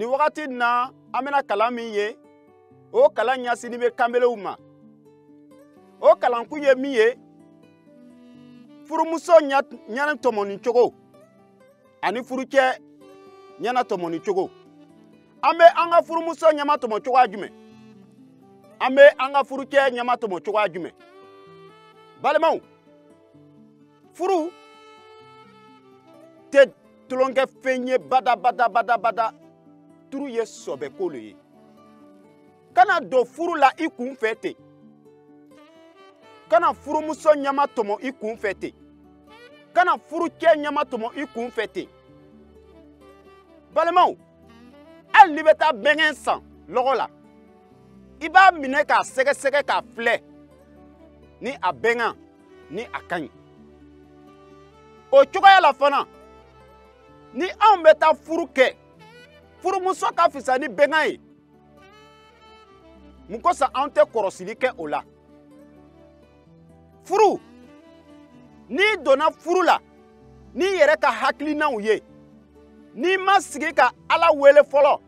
Nin wagati na an bɛna kalan min ye, o kalan ɲɛsinni bɛ kanbelew ma. O kalankun ye min ye, furumuso ɲɛna tɔmɔni cogo ani furucɛ ɲɛna tɔmɔni cogo. An bɛ an ka furumuso ɲɛma tɔmɔ cogoya jumɛn? An bɛ an ka furucɛ ɲɛma tɔmɔ cogoya jumɛn? Balimaw, furu tɛ tulonkɛ fɛn ye bada bada bada bada. Turu ye sɔbɛko le ye. Kana don furu la i kun fɛ ten. Kana furumuso ɲɛma tɔmɔ i kun fɛ ten. Kana furucɛ ɲɛma tɔmɔ i kun fɛ ten. Balimaw, hali n'i bɛ taa bɛngɛn san lɔgɔ la, i b'a minɛ k'a sɛgɛsɛgɛ k'a filɛ ni a bɛngan ni a ka ɲi. O cogoya la fana, ni anw bɛ taa furu kɛ, furumuso ka fisa ni bɛngan ye. Mun kosɔn anw tɛ kɔrɔsili kɛ o la? Furu, n'i donna furu la n'i yɛrɛ ka hakilinaw ye, n'i ma sigi ka Ala wele fɔlɔ,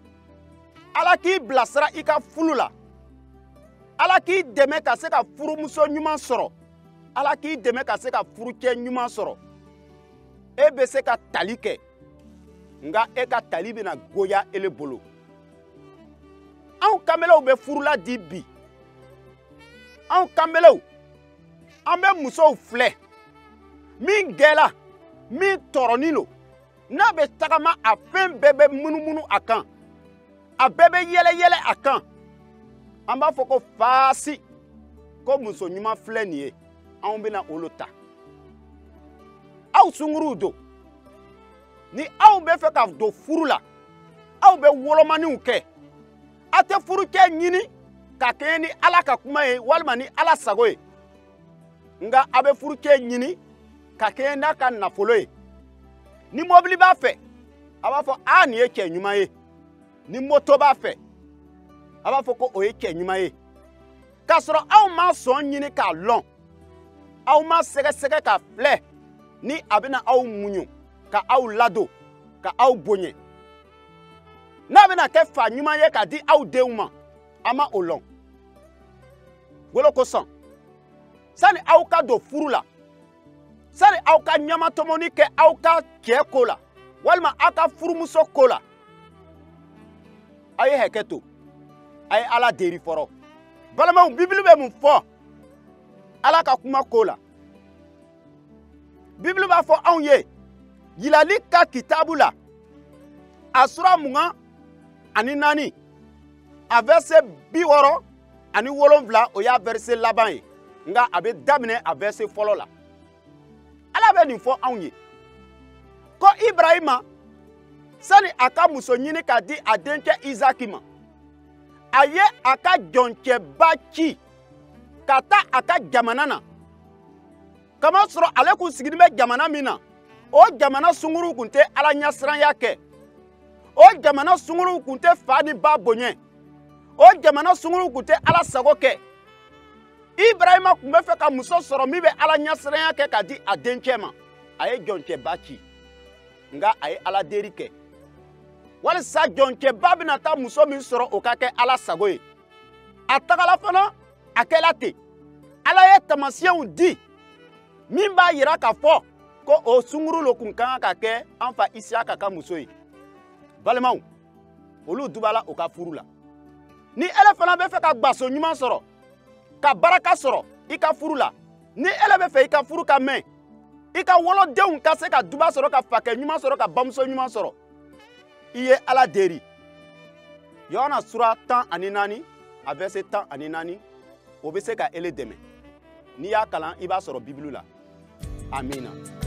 Ala k'i bilasira i ka furu la, Ala k'i dɛmɛ ka se ka furumuso ɲuman sɔrɔ, Ala k'i dɛmɛ ka se ka furucɛ ɲuman sɔrɔ, e bɛ se ka tali kɛ, nka e ka tali bɛna goya ele bolo. Anw kanbelew bɛ furula di bi. Anw kanbelew, an bɛ musow filɛ, min gɛla, min tɔɔrɔnin don, n'a bɛ tagama a fɛn bɛɛ bɛ munumunu a kan, a bɛɛ bɛ yɛlɛ yɛlɛ a kan. An b'a fɔ ko faasi, ko muso ɲuman filɛ nin ye, anw bɛna olu ta. Aw sunkuruw don. Ni aw bɛ fɛ ka don furu la, aw bɛ wolomaniw kɛ. A tɛ furucɛ ɲini ka kɛɲɛ ni Ala ka kuma ye walima ni Ala sago ye, nka a bɛ furucɛ ɲini ka kɛɲɛ n'a ka nafolo ye. Ni mobili b'a fɛ, a b'a fɔ a nin ye cɛ ɲuman ye. Ni moto b'a fɛ, a b'a fɔ ko o ye cɛ ɲuman ye. K'a sɔrɔ aw ma sɔn ɲini k'a lɔn, aw ma sɛgɛsɛgɛ k'a filɛ ni a bɛna aw muɲu ka aw ladon, ka aw bonya, n'a bɛna kɛ fa ɲuman ye k'a di aw denw ma, a ma o lɔn. Wolo kosɔn, sani aw ka don furu la, sani aw ka ɲamatɔmɔni kɛ aw ka cɛ ko la walima aw ka furumuso ko la, aw ye hakɛ to, a ye Ala deli fɔlɔ. Balimaw, Bibulu bɛ mun fɔ Ala ka kuma ko la? Bibulu b'a fɔ anw ye Yilali ka kitabu la, a sura 24, a verset 67, o y'a verset laban ye, nka a bɛ daminɛ a verset fɔlɔ la. Ala bɛ nin fɔ anw ye ko Ibrahima, sani a ka muso ɲini k'a di a denkɛ Isaki ma, a ye a ka jɔncɛba ci ka taa a ka jamana na. Kamasɔrɔ ale kun sigilen bɛ jamana min na, o jamana sunkuruw kun tɛ Ala ɲɛsiranya kɛ, o jamana sunkuruw kun tɛ fa ni ba bonya, o jamana sunkuruw kun tɛ Ala sago kɛ. Ibrahima kun bɛ fɛ ka muso sɔrɔ min bɛ Ala ɲɛsiranya kɛ k'a di a dencɛ ma. A ye jɔncɛba ci, nka a ye Ala deli kɛ walisa jɔncɛba bɛna taa muso min sɔrɔ, o ka kɛ Ala sago ye. A tagala fana, a kɛla ten. Ala ye taamasiyɛnw di min b'a yira k'a fɔ ko o sunkuru lo kun ka kan ka kɛ an fa Isiyaka ka muso ye. Balimaw, olu dubala o ka furu la. Ni ele fana bɛ fɛ ka gbaso ɲuman sɔrɔ, ka baraka sɔrɔ i ka furu la, ni ele bɛ fɛ i ka furu ka mɛn, i ka wolodenw ka se ka duba sɔrɔ, ka fakɛ ɲuman sɔrɔ, ka bamuso ɲuman sɔrɔ, i ye Ala deli. Yohana sura 14, a verset 14, o bɛ se ka ele dɛmɛ. N'i y'a kalan, i b'a sɔrɔ Bibulu la. Amina.